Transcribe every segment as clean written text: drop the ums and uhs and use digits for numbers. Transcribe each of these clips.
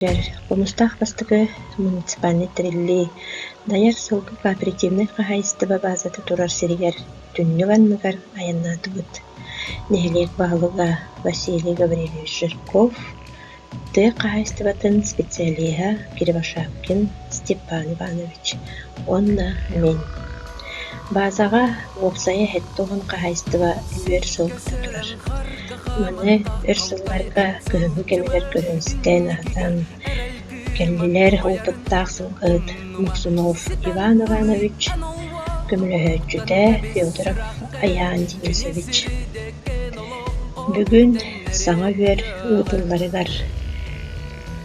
Хомустаах бастакы муниципальнай тэриллии Дайар сылгы кооперативнай хаһаайыстыба баазата турар сиригэр түннүк анныгар айаннаатыбыт. Нэһилиэк баһылыга Василий Гаврильевич Жирков, тыа хаһаайыстыбатын специалиһа Кривошапкин Степан Иванович уонна мин. Баазаҕа уопсайа 70 хаһаайыстыба үөр сылгыта турар. Маны өр сылларга кыһыҥҥы кэмигэр көрөн-истэн, аһатан кэллилэр опыттаах сылгыһыт Муксунов Иван Иванович, көмөлөһөөччүтэ Федоров Айаан Денисович. Бүгүн саҥа үөр ыытылларыгар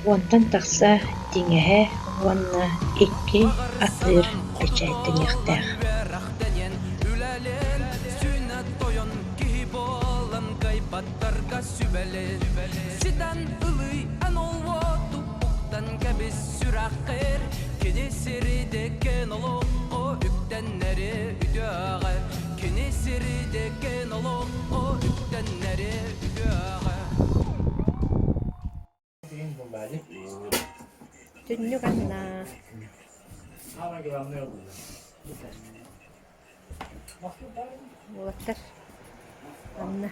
уонтан тахса тиҥэһэ уонна икки атыыр бэчээттэниэхтээх. Киһи буолан кыайбаттарга сүбэлин Ситэн ылый эн ол уоту уктан кэбис сүрэххэр Кини сиридекен олоххо үктэннэри үтүөҕэ Кини сиридекен олоххо үктэннэри үтүөҕэ Түннүк анна Уолаттар анна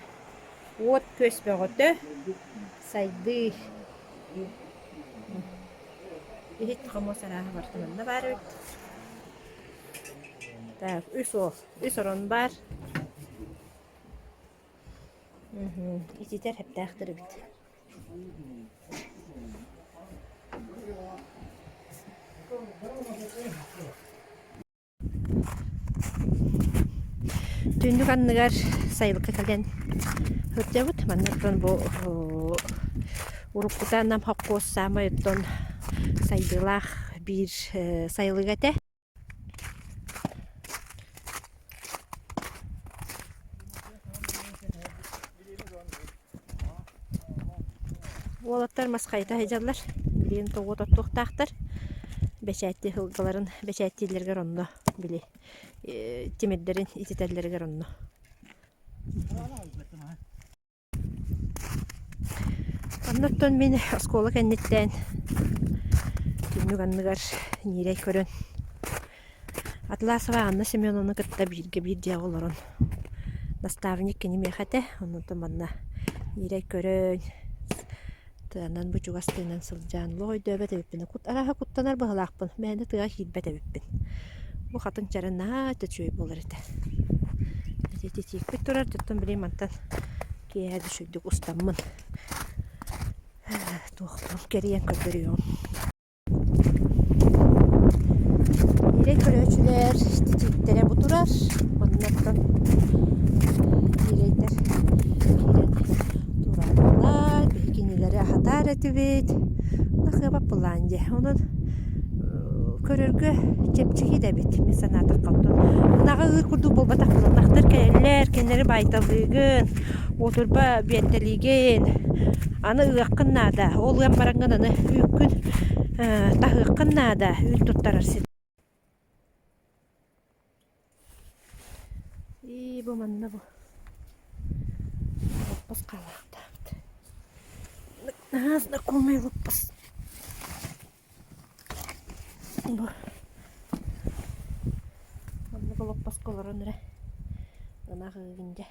уот күөс бөҕөтө сайдыы иһит хомуос арааһа барыта манна баар эбит так үс уол үс орон баар Ититэр эптээхтэр эбит. Түннүк анныгар сайылыкка кэлэн сылдьабыт. Манна оттон бу уруккута Нам холкуос саамай оттон сайдыылаах биир сайылыга этэ. Уолаттар мас хайыта сылдьаллар, билигин тоҕо тоттуохтаахтар, бэчээттии сылгыларын бэчээттииллэригэр онно били тимирдэрин ититэллэригэр онно. Оннуттан мин оскуола кэнниттэн түннүк анныгар ньирэй көрөн Атласова Анна Семеновна кытта бииргэ биир дьиэҕэ олорон наставник кини миэхэ этэ, оннуттан манна ньирэй көрөн тыанан бу чугас тыынан сылдьан олох өйдөөбөт эбиппин арааһа куттанар быһыылаахпын мээнэ тыаҕа киирбэт эбиппин бу хатыҥ чарын наһаа да үчүгэй буолар этэ ити тиикпит турар оттон билигин мантан киэһэ үчүгэйдик устаммын туохтуун кэрийэн көрдөрүөҕүм Ньирэй көрөөччүлэр титииктэрэ бу турар маннаттан ньирэйдэр киирэн тураллар биһи кинилэри аһатар этибит Нахыабап былаан дии онон көрөргө чэпчэки да эбит мин санаатахха оттон ынаҕы ыыр курдук буолбатах ынахтар кэлэллэр кинилэри баайталыыгын уотурба биэртэлиигин аны ыаххын наада ол ыан бараҥҥын аны үүккүн таһыаххын наада үүт туттарар сир Ии бу манна бу лоппос хаалаахтаабыт наһаа знакомый лоппос бу маннык олоппоско олорон эрэ ынах ыыгын дьэ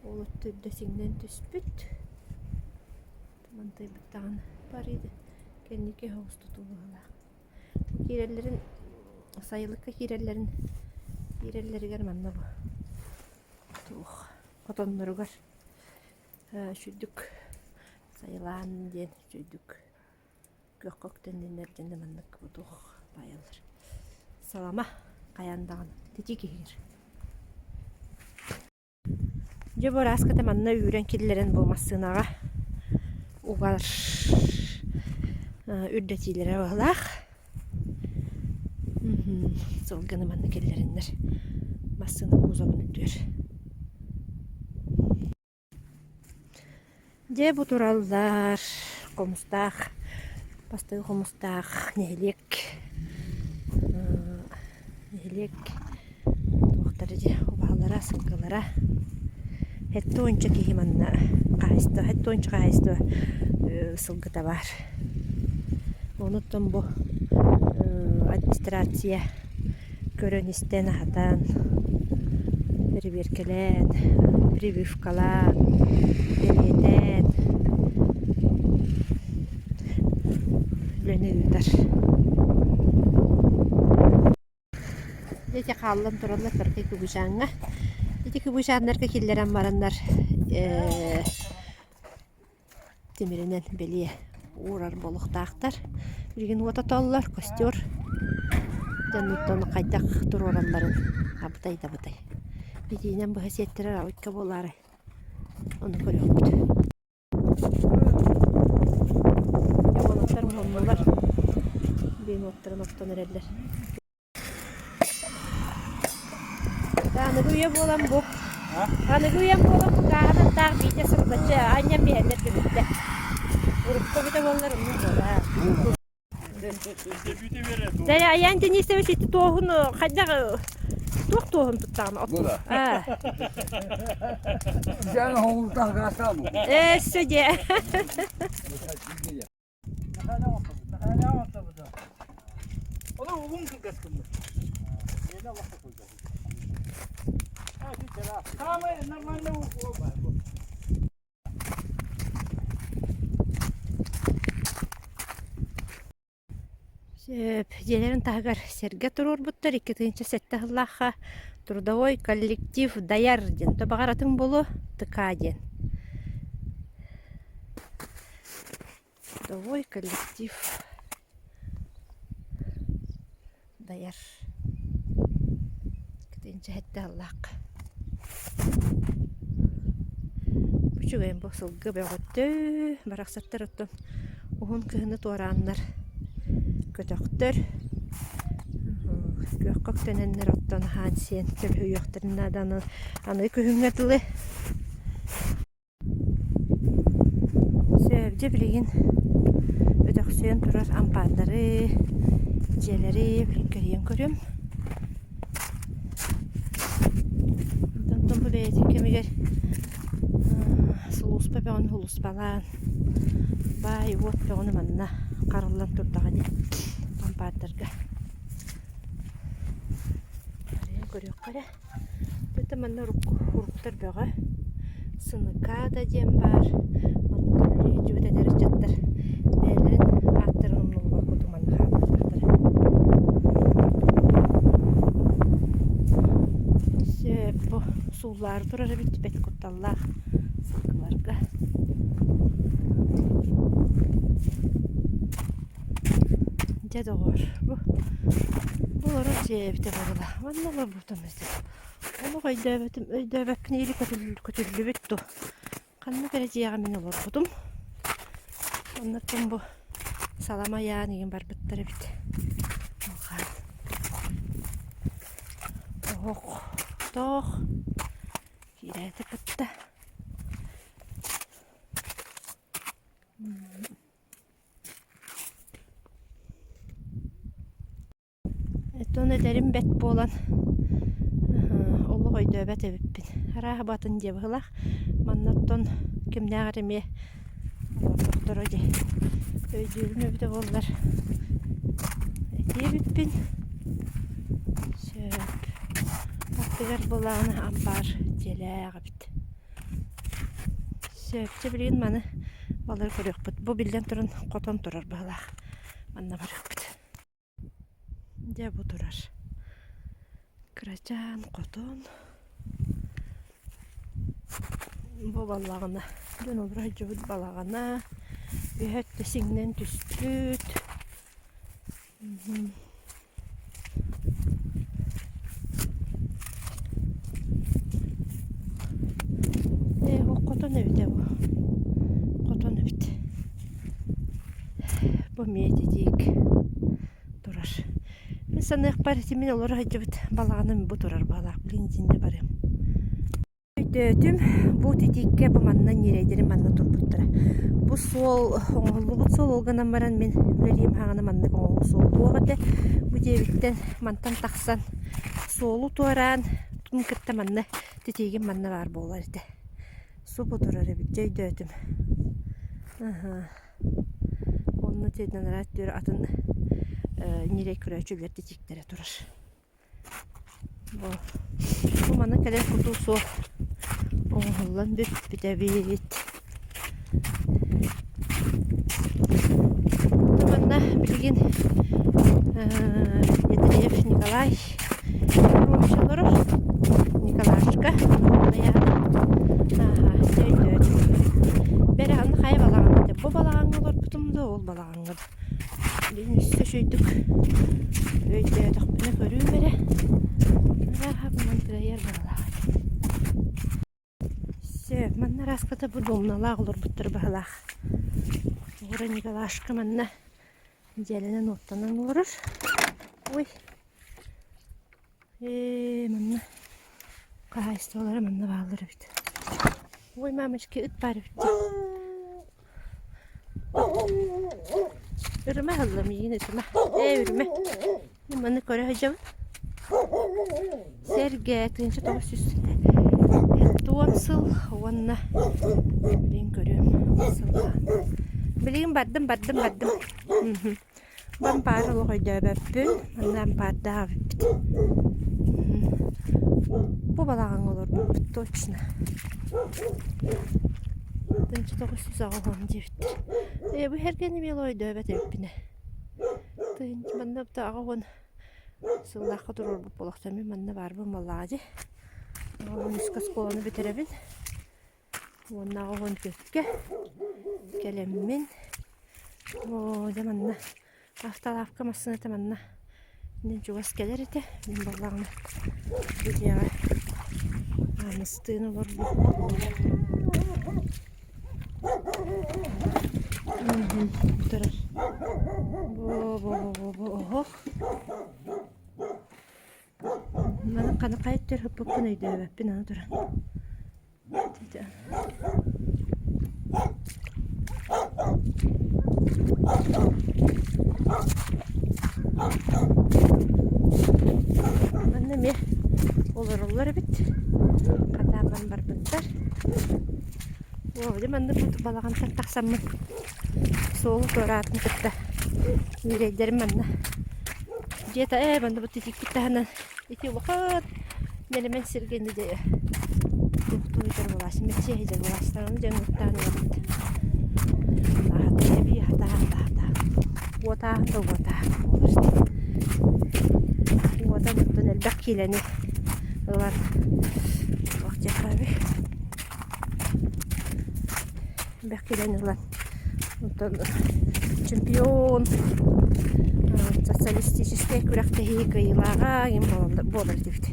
Ол өттө үрдэ сиҥнэн түспүт. Мантайбыт даҕаны барыйда. Кэнники соҕус тутуу быһыылаах. Киирэллэрин сайылыкка киирэллэрин киирэллэригэр манна бу туох хотонноругар үчүгдүк сайылаан диэн үчүгдүк күөххэ үктэнниннэр диэн маннык туох баайаллар. Салама хайаан даҕаны титиик иһигэр. Дьэ бу ырааската манна үүрэн киллэрэн бу массыынаҕа угар үрдэтиилэрэ быһыылаах. Сылгыны манна киллэрэннэр массыына кузовын үрдүгэр. Дьэ бу тураллар Хомустаах бастакы Хомустаах нэһилиэк нэһилиэк туохтара дьэ убаһалара, сылгылара. Сэттэ киһи манна хаһаайыстыба, сэттэ хаһаайыстыба сылгыта баар. Онуттан бу администрация көрөн-истэн, аһатан, бэрэбиэркэлээн, прививкалаан, бэлиэтээн үлэни ыытар. Ити хааллан тураллар кыракый кыбычааҥҥа. Ити кыбычааннарга киллэрэн бараннар ээ тимиринэн бэлиэ уурар буолуохтаахтар. Билигин уот отоллор, костер дьонуттан хайдах туруоралларын абытай да абытай. Итиинэн быһа сиэттэрэр абыкка буолаарай, ону көрүөхпүт. Уолаттар муһуннулар, биин уоттарын оттон эрэллэр. Аныгы үйэ буолан бу аныгы үйэм буолан бу гааһын аттаах биитэ сырдаччы анньан биһэллэр түбүттэ. Урукку эбитэ буоллар оннук буолаа. Дьэ, Аян Денисович ити туоһун хайдах туох туоһун туттаҕын Бу да. Дьэ, хоҥултах гаастаах бу. Өссө дьэ. Сөп. Дьиэлэрин таһыгар сэргэ туруорбуттар 2007 сыллаахха трудовой коллектив Дайар диэн. То баҕар атын буолуо ТК диэн. Трудовой коллектив Дайар. 2007 сыллаахха. Үчүгэйин бу сылгы бөҕөттө барахсаттар оттон уһун кыһыны туорааннар көтөхтөр күөххэ үктэнэннэр оттон аһаан сиэн төлөһүйүөхтэрин наада аны аны күһүҥҥэ дылы Сөбдьэ билигин өтөхсүйэн турар ампаардары, дьиэлэри билигин кэрийэн көрүөм. Онтон бу бэйэтин кэмигэр сулууспа бөҕөнү сулууспалаан, баай уот бөҕөнү манна хараллан турдаҕа дии ампаардарга. Арыйан көрүөххэ эрэ. Это манна уруктар бөҕө, Сыныкаада диэн баар. Манна үлэлиир эдэр ыччаттар бэйэлэрин ааттарын умнуллубат курдук манна хаалларбыттара. Сөп, бу сууллаары турар эбит, бэт кутталлаах сылгыларга. Дьэ доҕоор, бу бу олорор дьиэ эбитэ буолла. Манна олорбутум Олох өйдөөбөтүм, өйдөөбөппүн или көтүллүбүт дуу. Ханнык эрэ дьиэҕэ мин олорбутум. Оннуттан бу салама айаан игин барбыттар эбит. Алҕаан. Оһох тоох киирээти кытта. Оттон этэрим бэрт буолан олох өйдөөбөт эбиппин. Арааһа батын диэ быһыылаах. Манна оттон кимнээх эрэ эмиэ олордохторо дии. Өйдүүрүм эбитэ буоллар этиэ эбиппин. Сөп. Аттыгар буоллаҕына ампаар дьиэлээх эбит. Сөп. Чэ билигин маны балары көрүөхпүт. Бу биллэн туран хотон турар быһыылаах. Манна барыахпыт. Дьэ бу турар кырачаан хотон бу балаҕана дьон олоро сылдьыбыт балаҕана үһэ өттө сиҥнэн түспүт Ээ бу хотон эбитэ бу хотон эбит Бу эмиэ титиик турар. Мин саныахпар ити мин олоро сылдьыбыт балаҕаным бу турар баҕалаах билигин итиннэ барыам. Өйдөөтүм, бу титииккэ бу манна ньирэйдэрим манна турбуттара. Бу суол оҥоһуллубут суол ол гынан баран мин үлэлиим хаҕана маннык оҥоһуу суол туох этэ. Бу дьиэбиттэн мантан тахсан суолу туораан тун кытта манна титиигим манна баар буолар этэ. Субу турар эбит, дьэ өйдөөтүм. Аһа. Онно тиэрдэн түөр атын ньирэй көрөөччүлэр титииктэрэ турар. Бу, бу манна кэлэн кутуу суох оҥоһуллан бүппүт эбит. Манна билигин Ядреев Николай Петрович олорор. Николашка Бэрэ аны хайа балаҕан этэ. Бу балаҕаҥҥа олорбутум да ол балаҕаҥҥа да. Билигин өссө үчүгэйдик өйдөөтөхпүнэ көрүүм эрэ. Арааһа бу мантырайар баҕалаах этим. Сөп, манна араската бу домналаах олорбуттар баһылаах. Ура Николашка манна дьиэлэнэн уоттанан олорор. Ой. Ээ, манна хаһаайыстыбалара манна бааллар эбит. Ой, мамочки, ыт баар эбит дии. Үрүмэ аһылла миигин ытыма. Ээ, үрүмэ. Мин маны көрө сылдьабын. Сэргэ 1970 сыл уонна билигин көрүөм сыллаан. Билигин бардым, бардым, бардым. Бу ампаары олох өйдөөбөппүн. Манна ампаардаах эбиппит. Бу балаҕаҥҥа олорбуппут точно. 1980 диэбиттэр. Ээ бу эргэни эмиэ өйдөөбөт эбиппин ээ. Тыһыынча манна 80 сыллаахха туруорбут буолуохтаах. Мин манна баарбын буоллаҕа дии. Үскэ оскуоланы бүтэрэбин. Уонна 84-кэ кэлэммин оо дьэ манна автолавка массыыната манна мин чугас кэлэр этэ. Мин буоллаҕына бу дьиэҕэ Ааныстыын олорбуппут. Турар. Бу-бу-бу-бу оһох. Маны ханы хайа өттүгэр ыппыппын өйдөөбөппүн аны туран. Манна эмиэ олороллор эбит. Хатаабан барбыттар. Оо, дьэ манна балаҕантан тахсаммын суолу туораатын кытта ньирэйдэрим манна дьиэтэ ээ манна бу титиикпит таһынан ити улахан нэлэмэн сиргэ ини дьэ туохтуу ыйдар буолааччы мэччиэ сылдьар буолааччылар ону дьэ ыҥыртаан ылабыт аһатыы эбии аһатаа аһатаа уотааһын да уотааһын буолар уотан оттон элбэх киилэни ылан туох диэххэ Элбэх киилэни ылан онтон чемпион социалистическай күрэхтэһии кыайыылааҕа игин буолар этибит.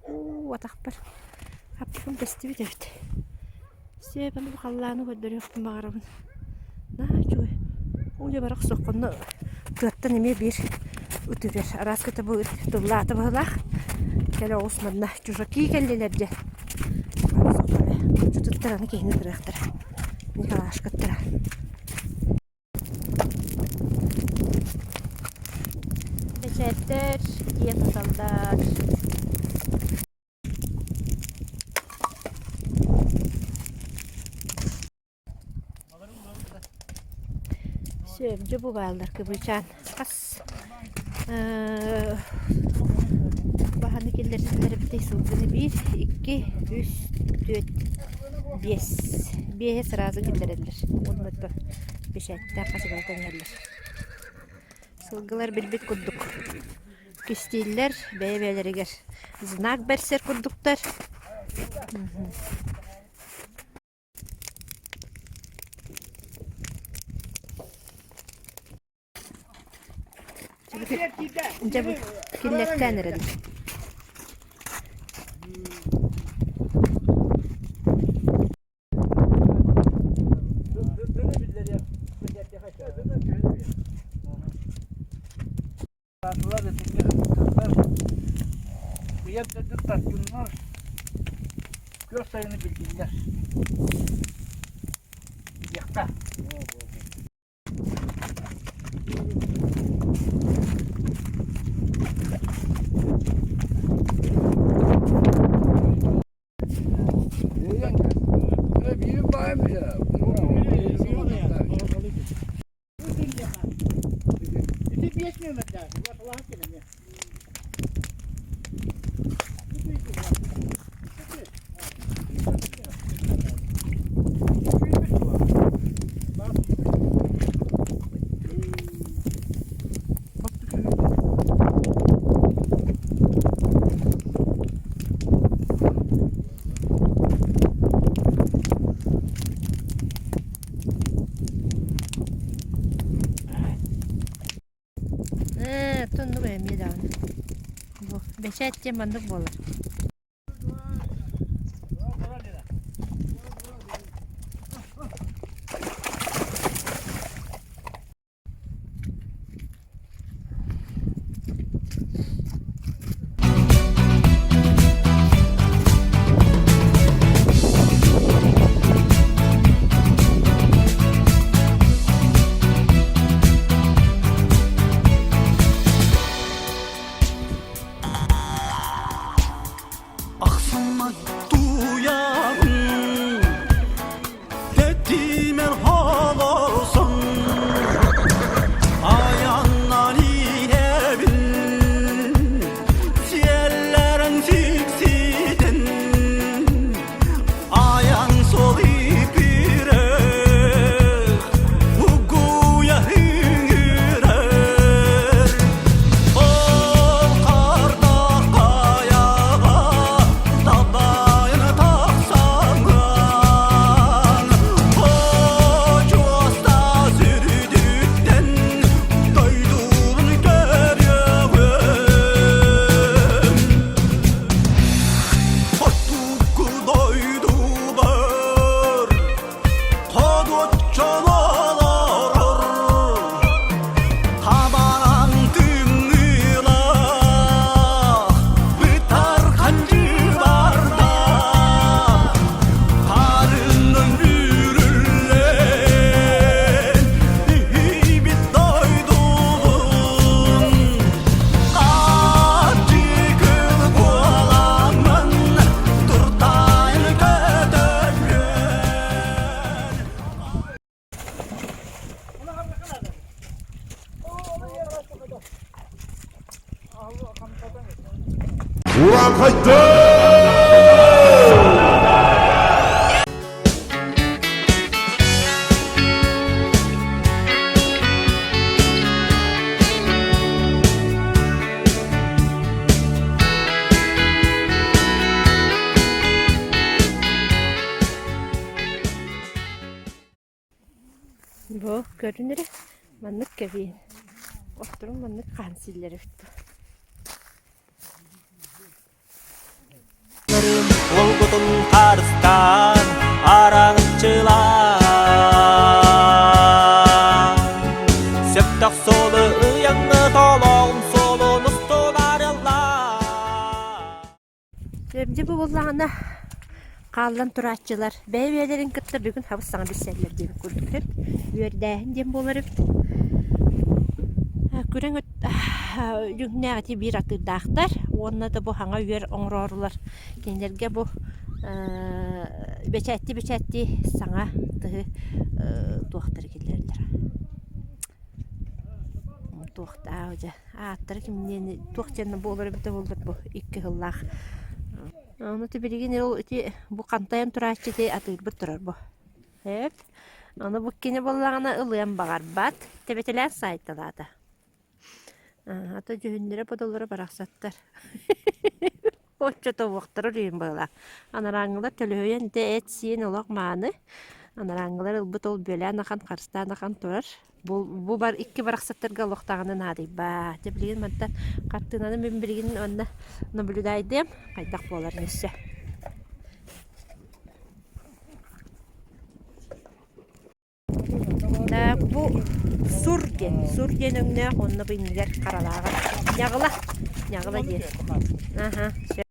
Уу атахпар хаппытым тэстибит эбит. Сөп аны бу халлааны көрдөрүөхпүн баҕарабын. Наһаа үчүгэй. Уу дьэ бара охсуоххунна тыаттан эмиэ биир ыт үрэр. Арааската бу ыт тыллаата быһыылаах. Кэлэ оҕус манна чужаки кэллилэр дьэ. Чутуттар аны киһини ытырыахтара. Николашкаттара. Бэчээттэр тиийэн туталлар. Сөбдьө бу бааллар кыбычаан хас баһаны киллэрсэллэр эбитий сылгыны биир, икки, үс, түөрт, биэс. Биэһи сразу киллэрэллэр уонна бэчээттээх хас иһэллэр. Сылгылар билбит курдук кистииллэр, бэйэ-бэйэлэригэр знак бэрсэр курдуктар. Дьэ бу киллэртээн эрэллэр. Ийэм төрдүн тарпыннар, күөх сайыны билдиннэр. Диэххэ. Бэчээт диэн маннык буолар. Ахсыммат туйабын Тэтимэр холорсон Аяннан иһэбин Сиэллэрин сикситин Аян сол ипирэх Угуя үҥүрэр Ол қардақ қаяға Талдайын тақсаңын Очуоста сүрүдүттен Дойдубун көрүөҕүм Хотугу дойдубар Ходуоччон олорор Хабаран тымныылаах Бытархан дьыбардаах Харыннан бүрүллэн Иһийбит дойдубун Аччыгыл буоламмын Туртайын көтөрүн Бу көрүнэрэ маннык кэбиин. Отторун маннык хаан сииллэр эбит бу. Уолгутун харыстаан араҥчылаан Сөптөх суолу ыйаҥҥа толоҕун суолун устун арыллаан Дьэ бу буоллаҕына хааллан турааччылар бэйэ-бэйэлэрин кытта бүгүн хабыс-саҥа билсэллэр диэбит курдук үөрдээһин диэн буолар эбит. Күрэҥ дьүҥнээх ити биир атыырдаахтар уонна да бу хаҥа үөр оҥороорулар кинилэргэ бу бэчээттии-бэчээттии саҥа тыһы туохтары киллэрэллэр. Туохтаах дьэ Ааттара кимниэн туох диэн буолар эбитэ буоллар бу икки сыллаах. Ону билигин ол ити бу хантайан турааччы ити атыырбыт турар бу. Эп. Ону бу кини буоллаҕына ылыан баҕарбат. Тэбэтэлээн саайталаата. Ата дьүһүннэрэ бодолоро барахсаттар. Оччотооҕуохтара үлүйэн быһыылаах. Анарааҥҥылар төлөһүйэн дэ эт-сиэн олох мааны. Анарааҥҥылар ылбыт ол бүөлээн ахан, харыстаан ахан турар. Бу, бу бар икки барахсаттарга олох даҕаны наадыйбаат. Дьэ билигин мантан хартыынаны мин билигин уонна наблюдайдыам хайдах буоларын өссө. Бу сур диэн, сур диэн өҥнөөх уонна бу иннигэр харалааҕа. Ньаҕыла, ньаҕыла диэн. Аха, сөп.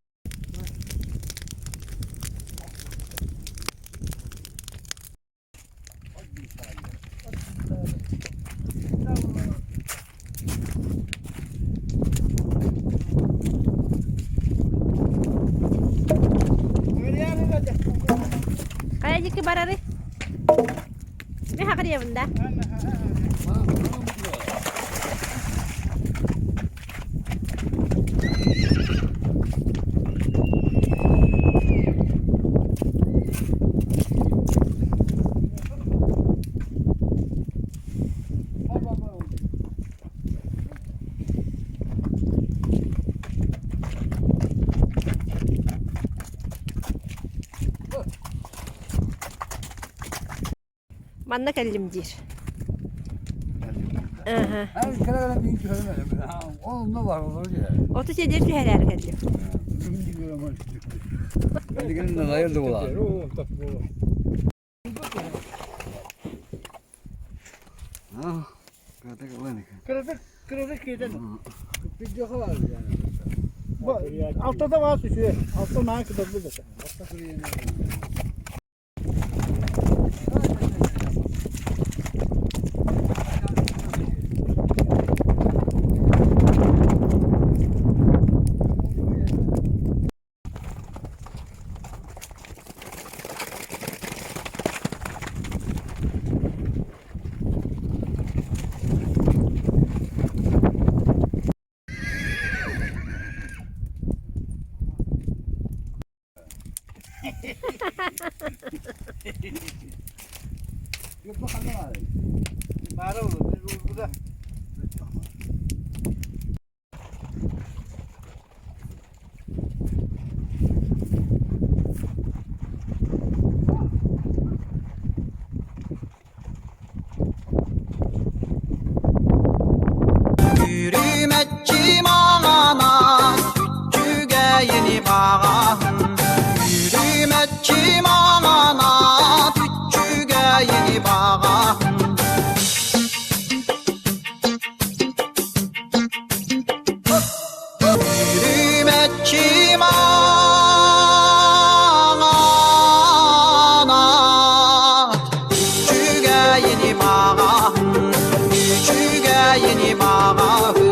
Хайа диэки барарый? Мин хахырыйабын да? Манна кэллим диир. Оту сиэдэр түһэрээр кэллим. Кыратык, кыратык киэтэн. Алтата баас үчүгэй. Алта наан кытарбыт этэ. Баара olur. Үрүмэччи маҥана, үчүгэйини баҕаһын. Үрүмэччи маҥана, үчүгэйини баҕаһын. Үрүмэччи маҥана, үчүгэйини баҕаһын. Үчүгэйини баҕаһын.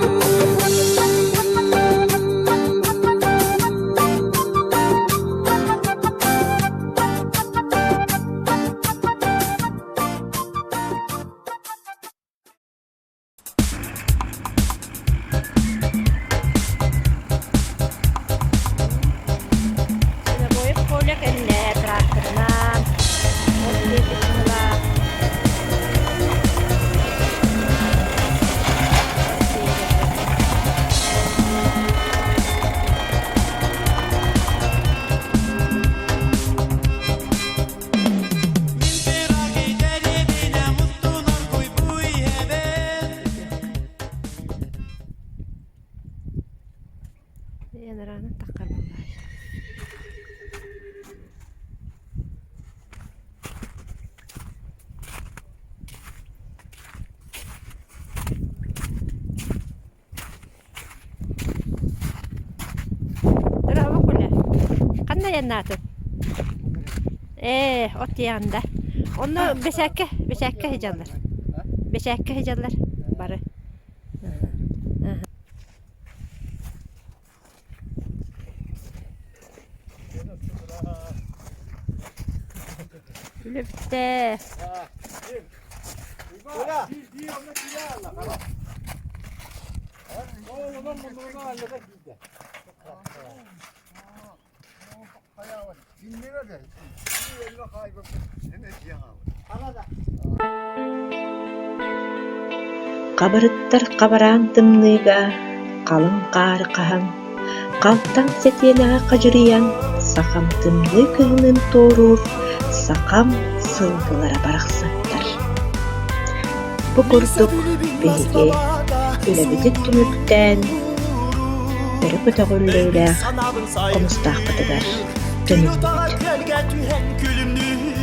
Свинобоев Коля кэллэ тракторынан, от диэки быһыылаах. Янараны таххар буоллаҕай. Браво, Коля. Ханна айаннаатын? Ээ, от тиэҕинда. Онно бэсээккэ, бэсээккэ сыдьаллар. Бэсээккэ сыдьаллар бары. Үлэ бүттэ. Хабырыттар хабараан тымныыга халыҥ хаары хаһан, халтаҥ сэтиэнэҕи хадьырыйан, сахам тымныы кыһынын туоруур сахам сылгылара барахсаттар. Бу курдук биһиги үлэбитин түмүктээн, өрө көтөҕүллүүлээх хомустаахпытыгар төнүннүбүт.